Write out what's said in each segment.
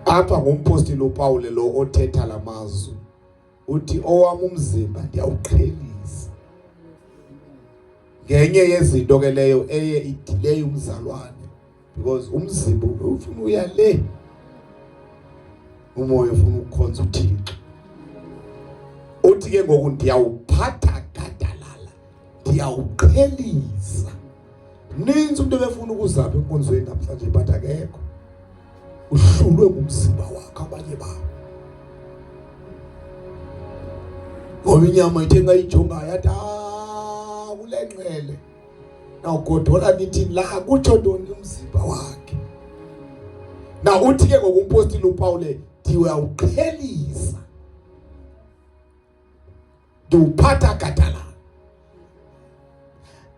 Apha ngumpostile uPawule lo othetha la mazwi, uthi owam umzimba ndiyawuqhelisa. Ngenye yezinto ke leyo eye idileye umzalwane, because umzimba ufuna uya le, umoya ufuna ukukhonza uThixo. Uthi ke ngoku ndiyawuphatha gadalala, ndiyawuqhelisa. Mninzi umuntu ebefuna ukuzapha enkonzweni namhlanje, but akekho, uhlulwe ngumzimba wakhe abanye babo, ngoba inyama ithe ngayijongayo yathi, ah, kule nqele nawugodola nithi la kutsho ntoni umzimba wakhe. Na uthi ke ngokumpostile uPaul, ndiyawuqhelisa, ndiwuphatha gadalala.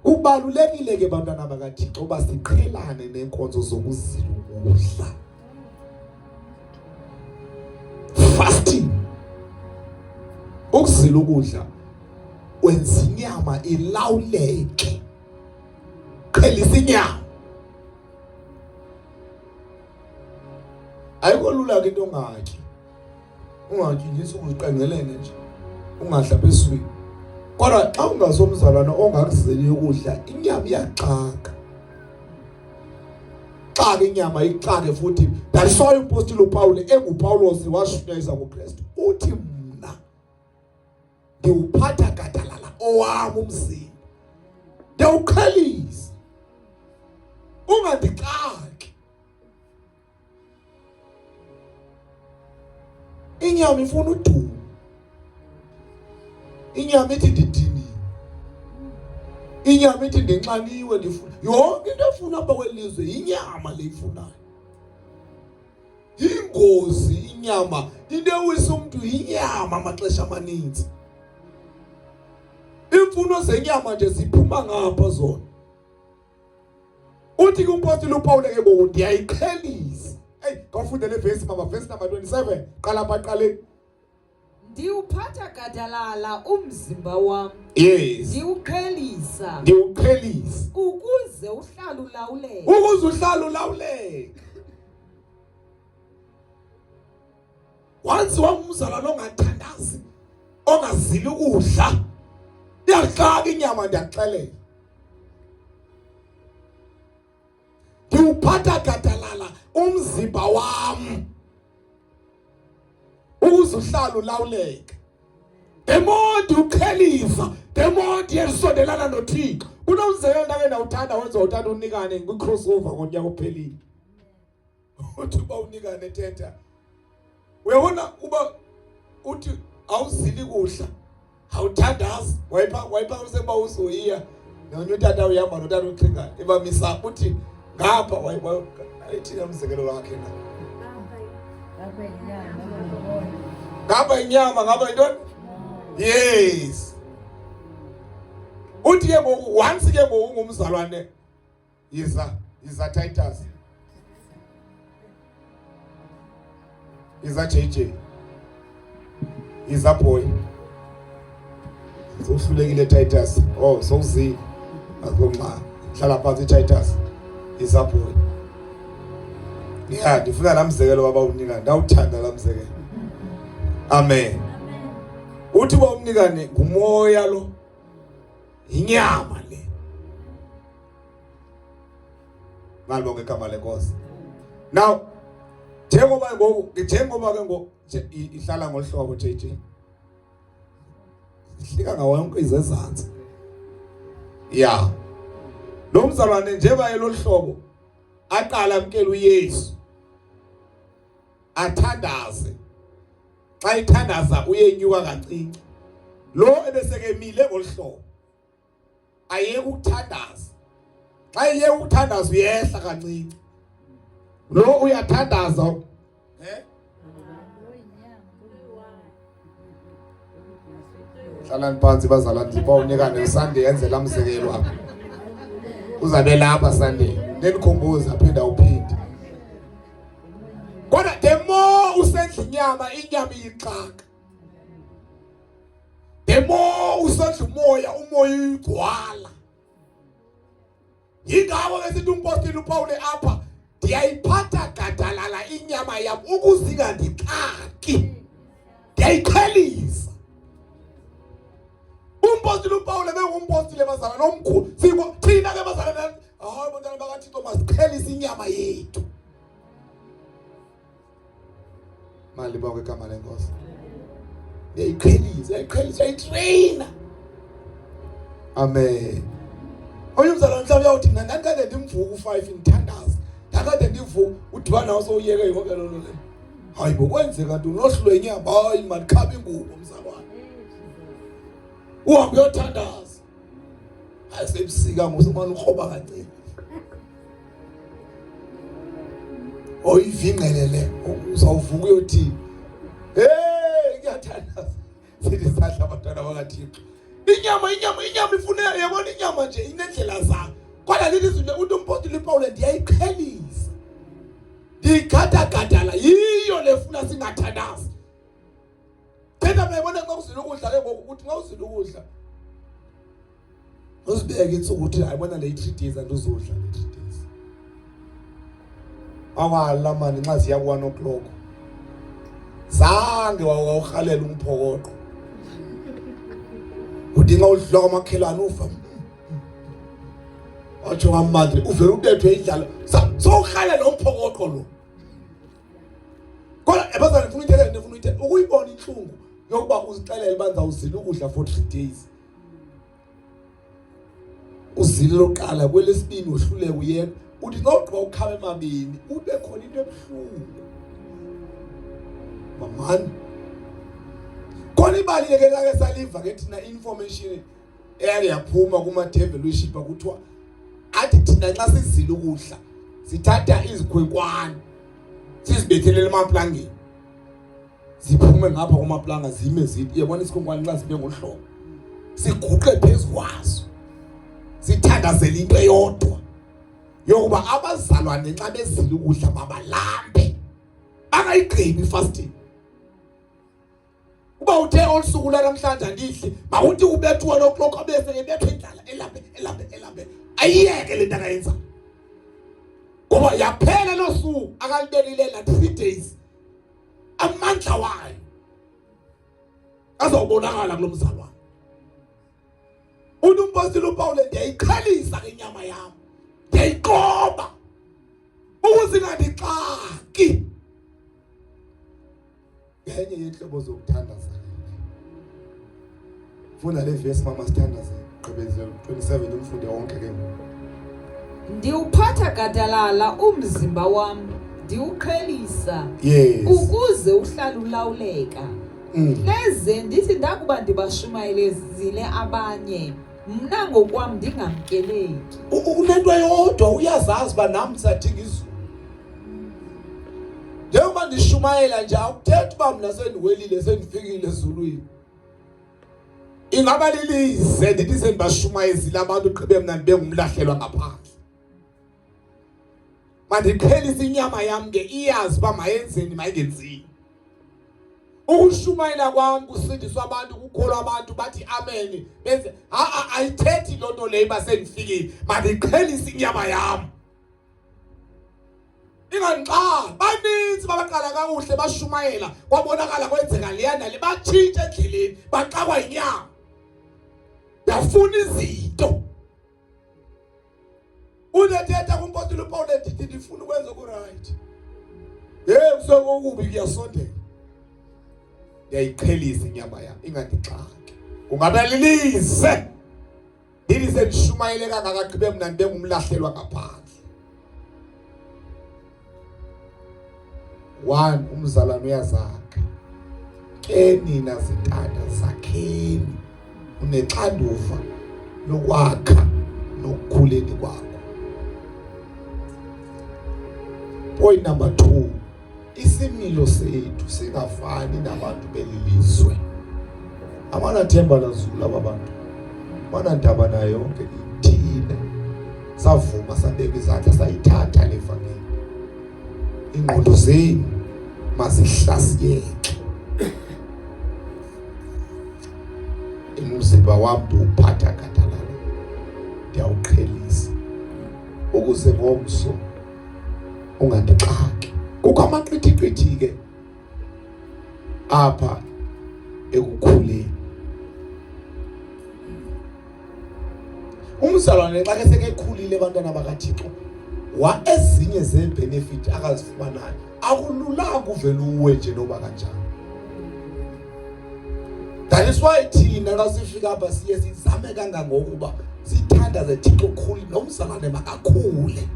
Kubalulekile ke bantwana bakaThixo uba siqhelane neenkonzo zokuzila ukudla, fasting. Ukuzila ukudla wenza inyama ilawuleke, qhelisa inyama. Ayikho lula ke into ongatyi, ungatyi nje insuku ziqengelene nje, ungadla phezulu. Kodwa xa ungasomzalwana ongakuzeli ukudla, inyama iyaxaka, xaka inyama ixake futhi. That's why umpostile uPaul enguPawulos washunyayisa kuKristu, uthi mna ndiwuphatha gadalala owam umzimba, ndiyawuqhelisa, ungandixaki. Inyama ifuna udumo, inyama ithi ndidiniwe, inyama ithi ndinxaniwe, ndifuna yonke into efuna apha kweli lizwe. Yinyama le ifunayo, yingozi inyama. Into ewisa umntu yinyama amaxesha amaninzi. Iimfuno zenyama nje ziphuma ngapha zona. Uthi ke umpostile uPaul ke ngoku, ndiyayiqhelisa. Eyi, khawufunde le vesi mama, vesi number 27, qala apha aqaleni. Ndiwuphatha gadalala umzimba wam. Yes. Ndiwuqhelisa. Ndiwuqhelisa. Ukuze uhlale ulawuleka. Ukuze uhlale ulawuleka. Once wangumzalwane ongathandazi, ongazili ukudla, iyaxaka inyama, ndiyakuxelela. Ndiwuphatha gadalala umzimba wam ukuze uhlale ulawuleka. The more ndiwuqhelisa, the more ndiyesondelana noThixo. Kunomzekelo ndake ndawuthanda, wenziwa utata unikane kwi-crossover ngonyaka ophelile. Uthi uba unikane thetha, uyabona uba uthi awuzili kudla, awuthandazi, wayiphakamisa ukuba uzoyiya nonye utata uyahamba notata uxhinga ebamisa, uthi ngapha ayithini umzekelo wakhe na, ngapha inyama, ngapha yintoni. Yes, uthi ke ngoku, once ke ngoku ungumzalwane, yiza, yiza Titus, yiza JJ, yiza boy. Sowuhlulekile Titus, oh, sowuzile, akonxa, hlala phansi Titus, yiza boy. Ya, ndifuna laa mzekelo waba unika, ndawuthanda laa mzekelo. Amen. Uthi uba umnikane ngumoya lo, yinyama le. Malibonge igama lenkosi. Now njengoba ngoku, njengoba ke ngoku ihlala ngolu hlobo, JJ, ihlika ngawo yonke izezantsi ya lo mzalwane, njengoba yelo hlobo aqala amkela uYesu, athandaze, xa ithandaza uyenyuka kancinci. Lo ebesekemile ngolu hlobo ayeke ukuthandaza, xa eye ukuthandaza uyehla kancinci. Lo uyathandaza, eh, hlalani phansi bazalwane, ziba unikane uSunday enzela mzekelo apha, uzabe lapha Sunday nenikhumbuza, aphinda uphinde. Kodwa the more usendla inyama, inyama iyixaka. The more usendla umoya, umoya uyigcwala. Yingako ke sithi umpostile uPaul apha, ndiyayiphatha gadalala inyama yam. yam ukuze ingandixaki. Ndiyayiqhelisa. Umpostile uPaul ebengumpostile bazalwane omkhulu. Siko thina ke bazalwane, hayi bantwana bakaThixo, masiqhelise inyama yethu. Malibongwe igama lenkosi. Uyayiqhelisa, uyayiqhelisa, uyayitreyina. Amen. Omunye umzalwane mhlawumbe uyawuthi mna ndandikade ndimvuka u-5 ndithandaza, ndakade ndivuka, udibana nawo sowuyeke yonke loo nto leyo. Hayi bo, kwenzeka ntoni? Unohlulwe inyama. Hayi mandikhaba ingubo mzalwane, uhambe uyothandaza. Hayi sebusika ngoku, ukroba kancinci, oyivingqele le, uzawuvuka uyothini? Hey, kuyathandaza. Sithi sadla abantwana bakaThixo. Inyama, inyama, inyama ifuna, yabona inyama nje inendlela zayo. Kodwa lithi izwi uthi umpostile uPaul, ndiyayiqhelisa, ndiyigadagadala, yiyo lefuna singathandazi. Thetha mna, yibona nxa uzile ukudla ke ngoku, ukuthi nxa uzile ukudla uzibeke insuku, uthi hayi bona le 3 days andizudla, le 3 days awala mani, nxa ziya ku-1 o'clock zange wawurhalela umphokoqo, uthi nxa udlula kwamakhelwane uva watsho kamandi, uvele ubethwe indlala, sowurhalela umphokoqo lo. Kodwa ebazalwane, ndifuna uyithetha, ndifuna uyithetha, ukuyibona intlungu yokuba uzixelele uba ndizawuzila ukudla for 3 days, uzile lokuqala, kwelesibini wohluleka, uyeka, uthi nogqiba ukhaba emabini ube khona into ebuhlungu mamani. Khona ibali ke lake saliva ke thina, information eyake yaphuma kuma-devil worshipper, kuthiwa athi thina nxa sizile ukudla sithatha izikhwenkwane sizibethelela emaplangeni, ziphume ngapha kwamaplanga, zime, zithi uyabona isikhwenkwane nxa zibe ngohlobo, siguqe phezu kwazo, sithandazele into eyodwa yokuba abazalwane nxa bezile ukudla mabalambe, bangayigqibi ifasting. Uba uthe olusuku lwanamhlanje andidli, mawuthi ubetha u-1 o'clock abe seyebethwa indlala, elambe, elambe, elambe, ayiyeke le nto akayenzayo, ngoba yaphela lo suku akalibekile la 3 days, amandla wayo azawubonakala kulo mzalwane. Uthi umpostile uPaul, ndiyayiqhelisa ke inyama yam, ndiyayiqoba ukuze ingandixaki. Ngenye yenhlobo zokuthandaza. Funda le verse mama, sithandaze, gqibezela 27, umfunde wonke ke ngoku. Ndiwuphatha gadalala umzimba wam, ndiwuqhelisa, ukuze uhlale ulawuleka. Hleze ndithi ndakuba ndibashumayelezile abanye, mna ngokwam ndingamkeleki. Unento eyodwa, uyazazi uba nam ndisadinga izulu. Njengoba ndishumayela nje, akuthethi uba mna sendiwelile, sendifikile ezulwini. Ingaba lilize ndithi sendibashumayezile abantu, gqibe mna ndibe ngumlahlelwa ngaphandle. Mandiqhelise inyama yam ke, iyazi uba mayenzeni, mayingenzini. Ukushumayela kwam kusindiswa abantu, kukholwa abantu, bathi amen, benze, ha, ayithethi loo nto leyo uba sendifikile. Mandiqhelise inyama yam ingandixaki. Baninzi babaqala kakuhle, bashumayela, kwabonakala kwenzeka leya nale, batshintsha endleleni, baxakwa yinyama, yafuna izinto. Unethetha kumpostile uPaul, ndithi ndifuna ukwenza okurayithi, hey, kusuke okubi kuyasondela. Ndiyayiqhelisa inyama yam ingandixaki, kungabe lilize ndithi sendishumayele kangaka, gqibe mna ndibe ngumlahlelwa ngaphandle. One, umzalwane uyazakha ke, nina zintanda zakheni, unexanduva lokwakha nokukhuleni kwakho. Point number 2, isimilo sethu singafani nabantu belilizwe. Abanathemba lazulu aba bantu, banandaba nayo yonke ithile. Savuma, sabeka izandla, sayithatha le vangeli. Ingqondo zenu mazihlasiyeke. Umzimba wam ndiwuphatha gadalala, ndiyawuqhelisa ukuze ngomso ungandixaki. Kukho amaqithiqithi. Masingagqithi ke apha ekukhuleni. Umzalwane xa ke sekekhulile abantwana bakaThixo wa ezinye zeebenefit akazifumanayo akululanga uvele uwe nje noba kanjani. That is why thina xa sifika apha siye sizame kangangokuba sithandaze Thixo khulu lo mzalwane makakhule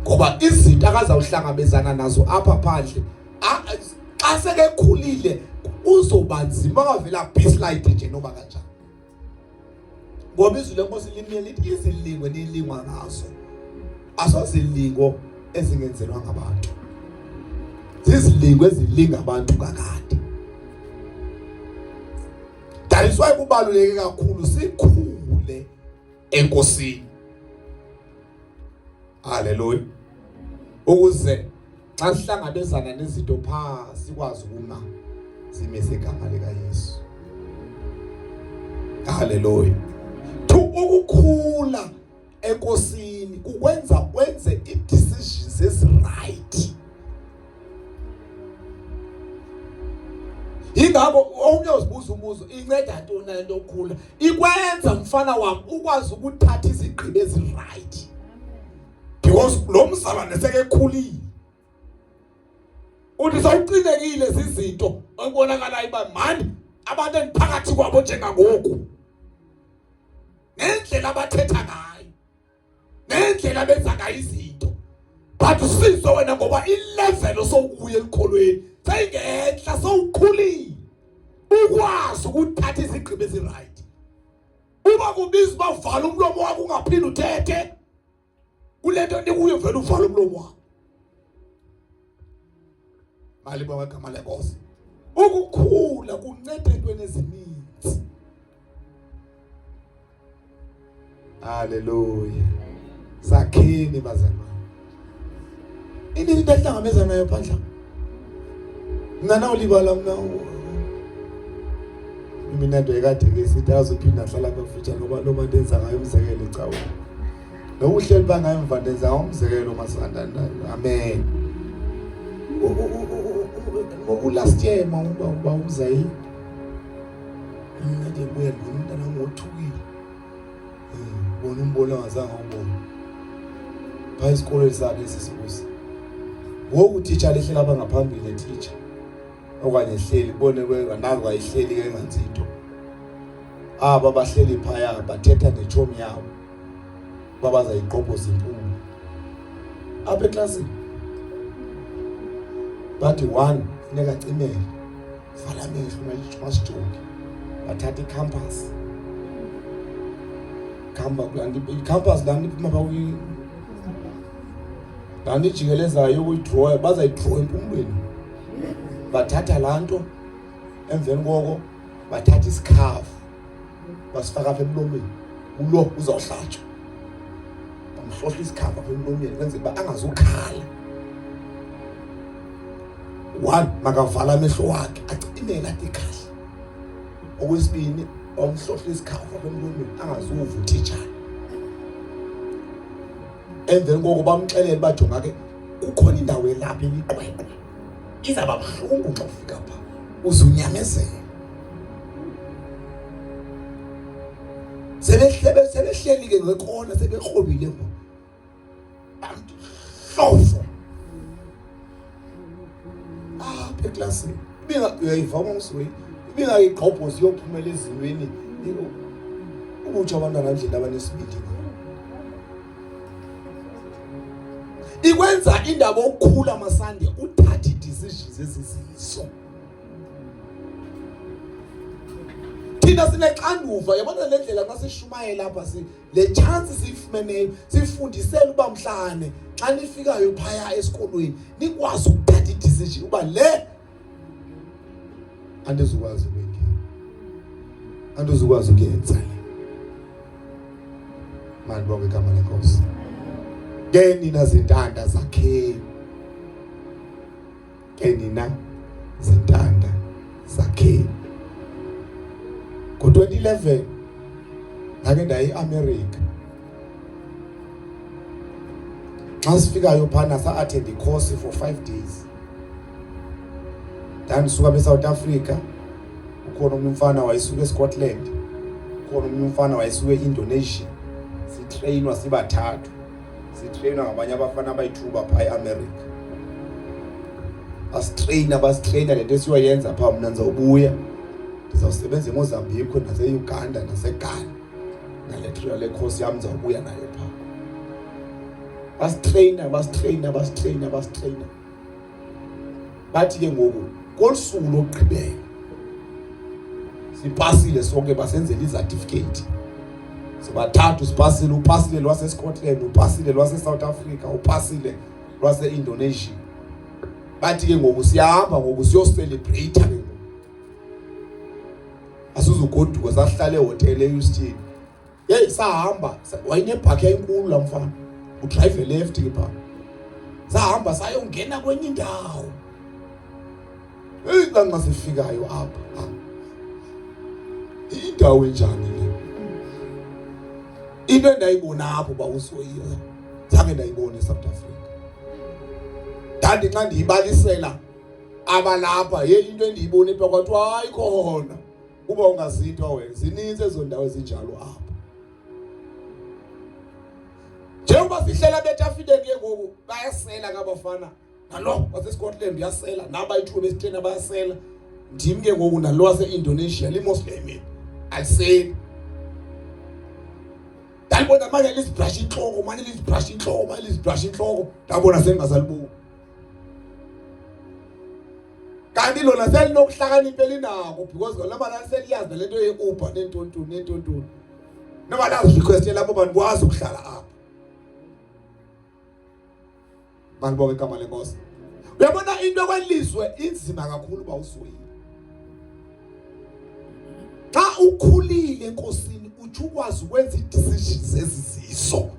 ngoba izinto akazawuhlangabezana nazo apha phandle xa sekekhulile uzoba nzima akavela bislide nje noba kanjani ngoba izwi lenkosi limile lithi izilingo enilingwa ngazo asozilingo ezingenzelwa ngabantu zizilingo ezilinga abantu kakade. That is why kubaluleke kakhulu sikhule enkosini. Haleluya. Ukuze xa sihlangabezana nezinto pha sikwazi ukuma simise igama likaYesu. Haleluya. To ukukhula enkosini kukwenza wenze i-decisions ezi-right. Yingakho omnye uzibuza umbuzo inceda ntoni le nto okhula ikwenza mfana wam ukwazi ukuthatha izigqibo ezi-right because lo mzalwane sekekhulile uthi sawucinekile zizinto okubonakalayo uba mani abantu endiphakathi kwabo njengangoku ngendlela abathetha ngayo ngendlela abenza ngayo izinto but usizwe wena ngoba ilevel osowukuye elikholweni seyingenhla sowukhulile ukwazi ukuthatha izigqibo eziright uba kubiza uba vala umlomo wakho ungaphinde uthethe kule nto ndikuyo vele uvala umlomo wakho. Malibongwe igama lenkosi. Ukukhula kunceda entweni ezininzi. Haleluya. Sakhini bazalwane. Inini into ehlangabezana nayo phandla? Mna nawulibala mna mina nto ekade ke sithi azophinda ahlala kafutshane ngoba lo bantu enza ngayo umzekelo ecaweni. Noba uhleli pha ngemva ndenza umzekelo masanda amen. Last year ma uba uba uzayi mna nje buya ndibona umntana wam wothukile. Bona umbono angazange awubone. Phaa esikolweni sakhe esisibusa. Ngoku utitsha lehlela apha ngaphambili etitsha okanye ehleli kubone andazi kwayihleli ke enganzi into. Aba bahleli phaya bathetha netshomi yabo uba bazayiqobhoza impumlo apha eklasini. Bathi one funeka acimele, vala amehlo masijonge. Bathatha icampus, icampus laa nto iphuma phaa laa nto ijikelezayo yokuyidrowa, bazayidrowa empumlweni. Bathatha laa nto emveni koko bathatha isikhafu basifaka apha emlomeni, ulo uzawuhlatshwa. Bamhlohla isikhafu apha emlomeni kwenzela uba angazukhala. One, makavala amehlo wakhe acimele athi ikhahla. Okwesibini, bamhlohla isikhafu apha emlomeni angazuva utitshala. Emveni koko bamxelele uba jonga ke kukhona indawo elapha imiqweqwe izawuba buhlungu xa ufika pha uze unyamezele. Sebehleli ke ngekona sebekrobile ngoku bamthi hlofo apha eklasini ibinga uyayiva umsuyi ibingayigqobhozi iyophumela ezinweni ukutsho abantwana ndlela abanesibindi ngayo. Ikwenza indaba okukhula masande uthathe decisions ezizizo. Thina sinexanduva yabona le ndlela xa sishumayela apha si le chance siyifumeneyo sifundisela uba mhlane xa nifikayo phaya esikolweni nikwazi ukuthatha i-decision uba le andizukwazi ukuyingena, andizukwazi ukuyenza le. Malibonge igama lenkosi. Ke nina zintanda zakheni, ke nina zintanda zakheni. Ngo-2011 ngake ndaya e-America. Xa sifikayo phana sa-attend ikhosi for 5 days. Ndandisuka apha eSouth Africa, ukhona omnye umfana wayesuka eScotland, ukhona omnye umfana wayesuka eIndonesia. Sitreyinwa sibathathu, sitreyinwa ngabanye abafana abayithuba phaa eAmerica. Basitreyina, basitreyina le nto esiyoyenza phaa. Mna ndizawubuya ndizawusebenza eMozambique naseUganda naseGhana, nale le course yam ndizawubuya nayo phaa. Basitreyina, basitreyina, basitreyina, basitreyina. Bathi ke ngoku kolu suku lokugqibela sipasile sonke, basenzela izatifiketi sibathathu, sipasile. Upasile lwaseScotland, upasile lwaseSouth Africa, upasile lwase-Indonesia. Bathi ke ngoku siyahamba ngoku siyocelebrate ke ngoku, asizugoduka, sahlala ehotele eHouston. Hey, sahamba, wayenebhakhi enkulu laa mfana, udrayive left ke phaa. Sahamba sayongena kwenye indawo. Hey, xa nxa sifikayo apha, indawo enjani le? Into endayibona apho uba usoyiwe, zange ndayibona eSouth Africa. Ndandi xa ndiyibalisela abalapha, hey, into endiyibone pha, kwathiwa hayi khona uba ungazinto wena, zininzi ezo ndawo ezinjalo apha. Njengoba sihlela betafileni ke ngoku, bayasela kabafana, nalo waseScotland uyasela, naba ithuba besithena bayasela. Ndim ke ngoku nalo wase-Indonesia, liMoslem aliseli. Ndalibona manje lizibrasha intloko, manje lizibrasha intloko, manje lizibrasha intloko, ndabona sengingasaliboni. Kanti lona selinokuhlakanipha elinako, because lona laliseliyazi nale nto ye-Uber neentontoni neentontoni. Noba lazirequeste lapho bantu kwazi ukuhlala apha. Malibonge igama lenkosi. Uyabona into kwelizwe inzima kakhulu uba usoyile. Xa ukhulile enkosini utsho ukwazi ukwenza ii-decisions ezizizo.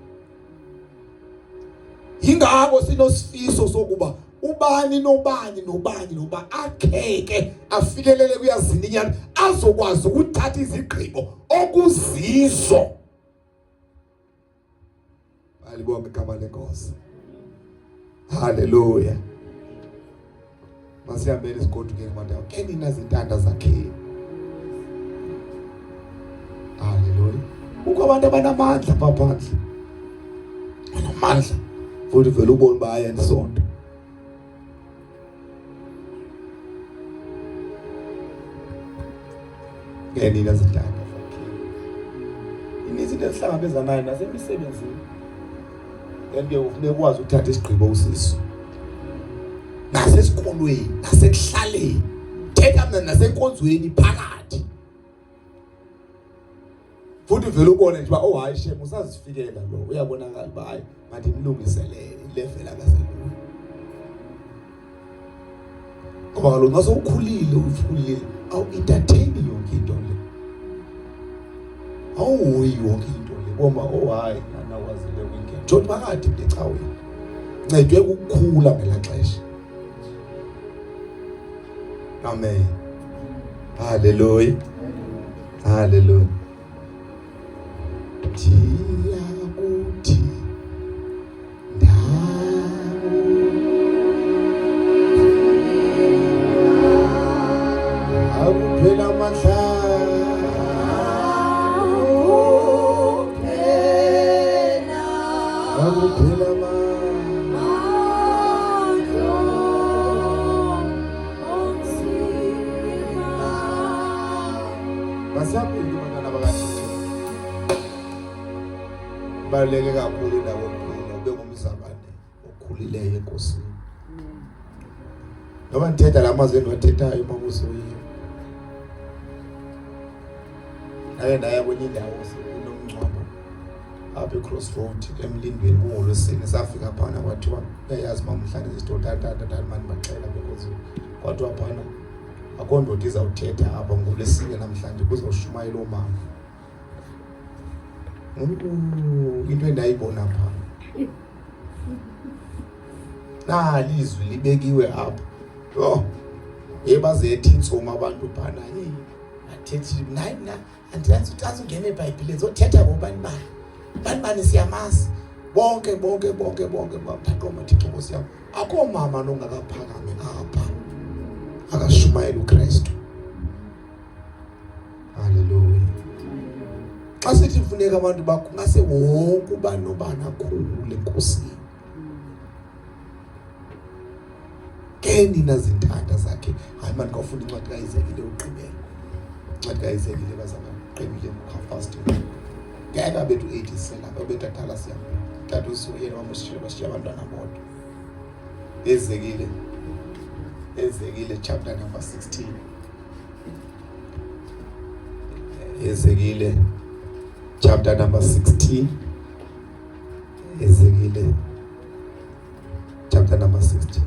Yingako sinosifiso sokuba ubani nobani nobani noba akheke afikelele kuyazini inyani, azokwazi ukuthatha izigqibo okuzizo. Alibonge igama lenkosi. Haleluya. Masihambeni sigodukeni madam. Ke nina zintanda zakheni. Haleluya. Kukho abantu abanamandla pha phandle. Banamandla. Futhi vele ubone uba haya isonto. Ke nina zintanda zakheni. Ininzi into esihlangabezanayo nasemisebenzini. Then ke ufuneka ukwazi ukuthatha isigqibo usiso. Nasesikolweni, nasekuhlaleni, thetha mna nasenkonzweni phakathi. Futhi vele ubone nje uba oh hayi shem usazifikela lo, uyabonakala uba hayi mandimlungiselele ilevel akasekuyo. Ngoba kaloku xa sowukhulile ukhulile awu-entertain yonke into le, awuhoyi yonke into le, boma oh hayi anawazile kwingena nje phakathi mntu ecaweni, ncedwe kukukhula ngelaa xesha. Amen. Haleluya. Haleluya. Ndiyakuthi akuphela amandla, akuphela amandla. Masihambeni bantwana bakaThixo. Ibaluleke kakhulu indawo yokukhula, ube ngumzalwane okhulileyo enkosini. Noba ndithetha la mazwi endiwathethayo makuzoyiwe. Ndaye ndaya kwenye indawo kunomngcwabo apha eCrossroad emlindweni kungolwesine. Safika phana kwathiwa uyayazi uba mhlawumbi zisitotatata mani baxela benkonzweni. Kwathiwa phana akho ndoda izawuthetha apha ngolwesine namhlanje, kuzawushumayela oomama. Into endayibona phaa, nali izwi libekiwe apha. Yho, ye bazethi intsomi abantu phana. Heyi, athethi mna, mna andiyazi ukuthi azungena eBhayibhileni zothetha ngobani bani bani bani, siyamazi bonke bonke bonke bonke. Ndaqoma, Thixo Nkosi yam, akho mama nongakaphakami apha. Akashumayela uKristu. Haleluya. Xa sithi funeka abantu bakho ngase wonke ubani nobani akhule enkosini. Ke nina zintanda zakhe, hayi mani kawufunda incwadi kaEzekile ugqibela. Incwadi kaEzekile bazalwane ugqibile half past. Ngeke abethu 80 selapha betathala siyam. Tata usuyena wamushiya bashiya abantwana bodwa. Ezekile Ezekile chapter number 16. Ezekile chapter number 16. Ezekile chapter number 16.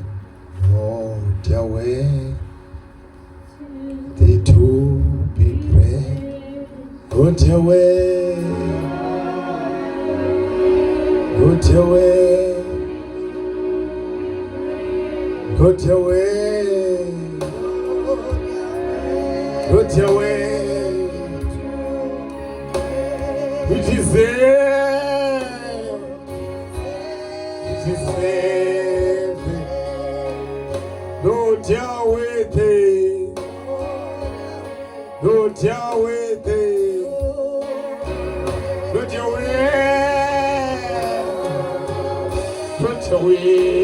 Lord Yahweh, the to be praised. Lord Yahweh, Lord Yahweh, Lord Yahweh, Lord Yahweh, which is there, which is there, Lord Yahweh, Lord Yahweh, Lord Yahweh, Lord Yahweh.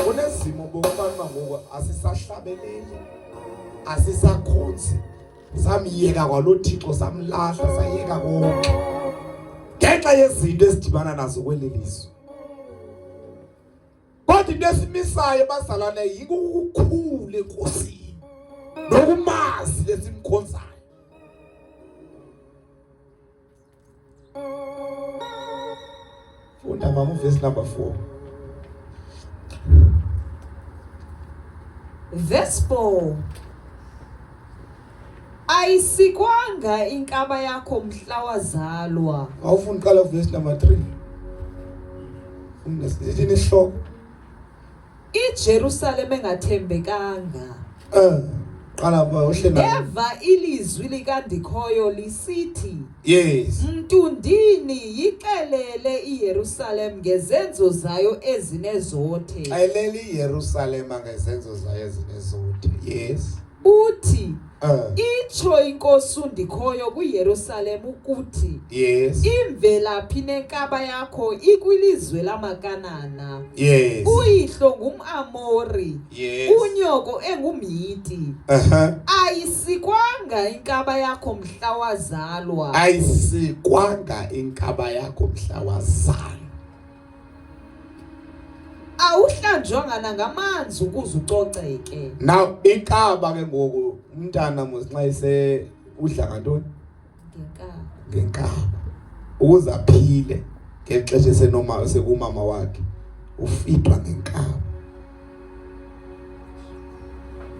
Kunezimo bokubantu ngoku asisahlabeleli asisakhonzi samyeka kwalo Thixo samlahla sayeka konke ngenxa yezinto esidibana nazo kweli lizwe. Kodwa into esimisayo bazalwane yikukukhula enkosini nokumazi lesimkhonzayo. Funda mama verse number 4. Verse 4. Ayisikwanga inkaba yakho mhla wazalwa. Awufuni qala verse number 3. Funda sithini isihloko? IJerusalem engathembekanga. Qala ba uhle nayo. Eva ilizwi likaNdikhoyo lisithi. Yes. Mntundini yixelele iYerusalem ngezenzo zayo ezinezothe. Xelele iYerusalem ngezenzo zayo ezinezothe. Yes. Uthi itsho inkosi uNdikhoyo kwiYerusalem ukuthi yes imvelaphi nenkaba yakho ikwilizwe lamaKanana. Yes. Uyihlo ngumAmori. Yes. Unyoko engumHiti. Ayisikwanga inkaba yakho mhla wazalwa. Ayisikwanga inkaba yakho mhla wazalwa. Awuhlanjwanga nangamanzi ukuze ucoceke. Now inkaba ke ngoku umntana mos nxa ise udla ngantoni? Ngenkaba. Ngenkaba. Ukuze aphile ngexesha esenoma sekumama wakhe ufidwa ngenkaba.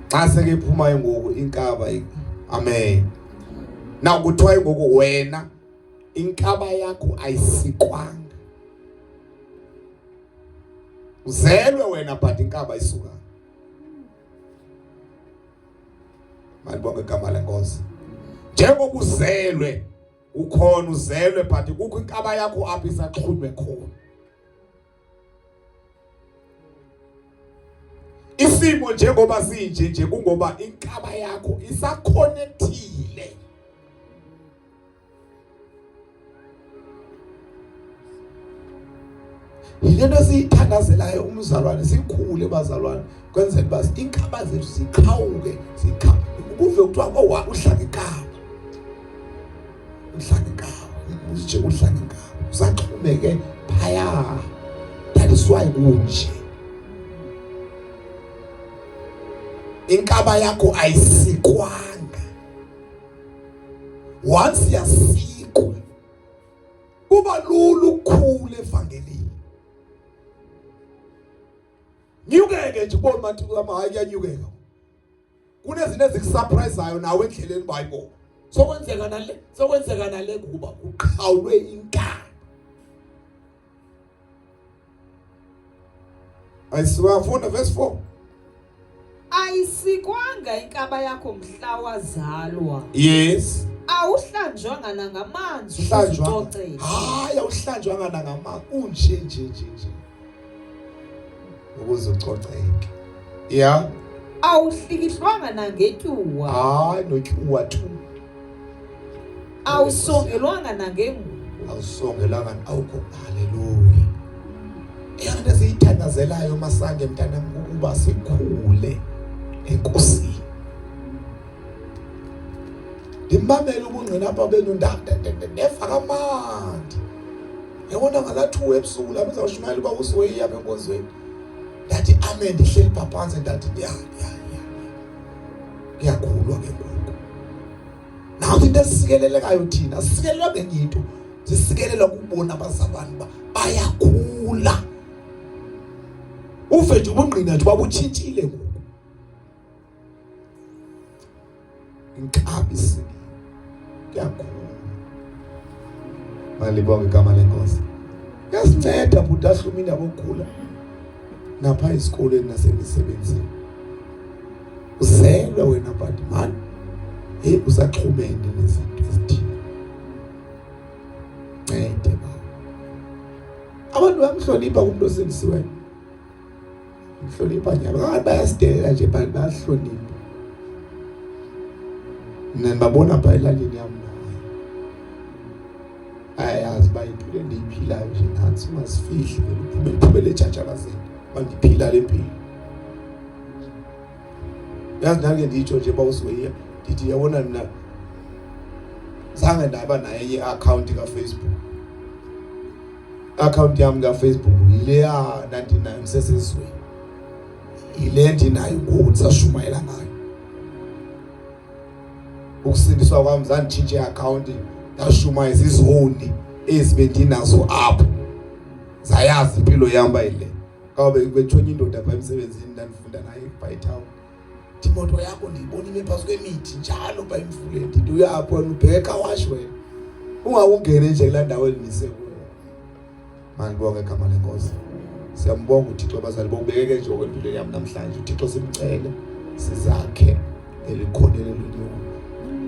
Xa seke phuma ngoku inkaba amen. Now kuthiwa ngoku wena inkaba yakho ayisikwanga. Uzelwe wena but inkaba isuka. Malibonge igama lenkosi. Njengoba uzelwe ukhona uzelwe but kukho inkaba yakho apha isaxhunywe khona. Isimo njengoba sinje nje kungoba inkaba yakho isaconnectile. Yilento siyithandazelayo umzalwane sikhule bazalwane kwenzela uba inkaba zethu ziqhawuke ukuve kuthiwa owa udla ngenkaba udla ngenkaba. Nje udla ngenkaba usaxhumeke phaya. That is why kunje. Inkaba yakho ayisikwanga. Once yasikwa kuba lula ukukhula evangelini. Nyukeke nje ubone mathi hayi kuyanyukeka. Kunezinto ezikusurpriseayo nawe endleleni bayibo. Sokwenzeka nale, sokwenzeka nale kuba kuqhawulwe inkaba. Ayisiwafunda verse 4. Ayisikwanga inkaba yakho mhla wazalwa. Yes. Awuhlanjwanga nangamanzi Hlanjwanga. ukucoceka. Hayi awuhlanjwanga nangamanzi unje nje nje nje. Ukuze ucoceke. Yeah. Awuhlikihlwanga nangetyuwa. Hayi notyuwa tu. Awusongelwanga nangengubo. Awusongelanga awukho haleluya. Eyona nto esiyithandazelayo masande mntanam kukuba sikhule enkosini. Ndimamele ubungqina apha benu ndeva kamandi. Yabona ngala 2 ebusuku lapho ezawushumayela uba usiweyi apha enkonzweni. Ndathi amen ndihleli pha phantsi ndathi ya ya ya. Kuyakhulwa ke ngoku. Nathi into esikelelekayo thina sikelelwa ngenye into. Sisikelelwa kubona abazalwane uba bayakhula. Uve nje ubungqina nje babutshintshile ngoku. Inkabi isibili. Kuyakhula. Malibonge igama lenkosi. Yasinceda bhuti ahluma indaba okukhula. Napha esikoleni nasemisebenzini. Uzelwe wena but man. Hey usaxhumene nezinto ezithile. Ncede baba. Abantu bayamhlonipha kumuntu osindisiweyo. Mhlonipha nyaba. Ngathi bayasidelela nje but bayahlonipha. Mina ndibabona pha elalini yam naye. Ayazi uba impilo endiyiphilayo nje nantsi ungazifihli vele uphume uphumele etshatshalazeni uba ndiphila le mpilo. Yazi ndake nditsho nje uba uzoyiya ndithi yabona mna zange ndaba nayo enye iakhawunti kaFacebook. Iakhawunti yam kaFacebook yileya ndandinayo ndisesezweni. Yile ndinayo ngoku ndisashumayela ngayo. Ukusindiswa kwam zanditshintsha iakhawunti ndashumayeza izoni ezi bendinazo apho. Zayazi impilo yam uba yile. Kawube betshonya indoda pha emsebenzini ndandifunda naye pha etown. Imoto yakho ndiyibona ime phantsi kwemithi njalo pha emfuleni. Ndithi uyaphi wena ubheka wash wena. Ungawungene nje kulaa ndawo endimise kuyo. Mandibonge igama lenkosi. Siyambonga uThixo abazali bokubekeke nje okwempilweni yam namhlanje. uThixo simcele sizakhe elikhonele lunyuko.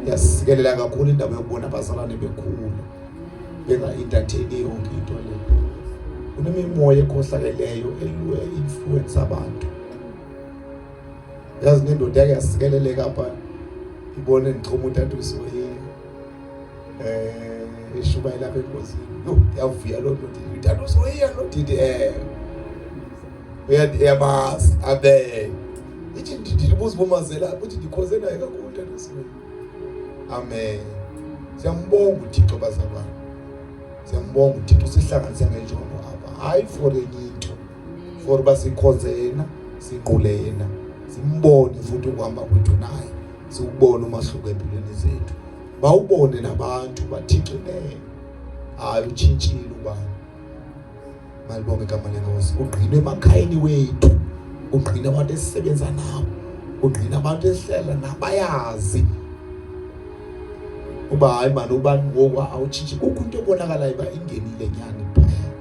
Yasikelela kakhulu indaba yokubona abazalwane bekhula benga-entertaini yonke into le. Kunemimoya ekhohlakeleyo elwe influence abantu. Yazi nendoda yake yasikeleleka apha ibone ndichoma utata uSoyiya. Eshumayela apha engozini. Yho, yavuya loo nto ndithi utata uSoyiya lo ndithi Uyamazi amen. Ithi ndibuza ubomazela uthi ndikhoze naye kakhulu tata uSoyiya. Amen. Siyambonga uThixo bazalwane. Siyambonga uThixo sihlanganise ngenjongo apha. Hayi for enye into. For uba sikhonze yena, sinqule yena, simbone futhi ukuhamba kwethu naye, siwubone umahluko empilweni zethu. Bawubone nabantu baThixo ne. Hayi utshintshile ubani. Malibonge igama lenkosi. Ungqinwe emakhayeni wethu. Ungqina abantu esisebenza nabo. Ungqina abantu esihlala nabo bayazi. Uba hayi mani ubani ngoku awutshintshi. Kukho into ebonakalayo uba ingenile nyhani phaya.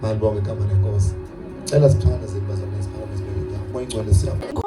Malibonge igama lenkosi. Cela sithandaze bazalwane siphakamise ibele nyawo. Moya ingcwele siyabonga.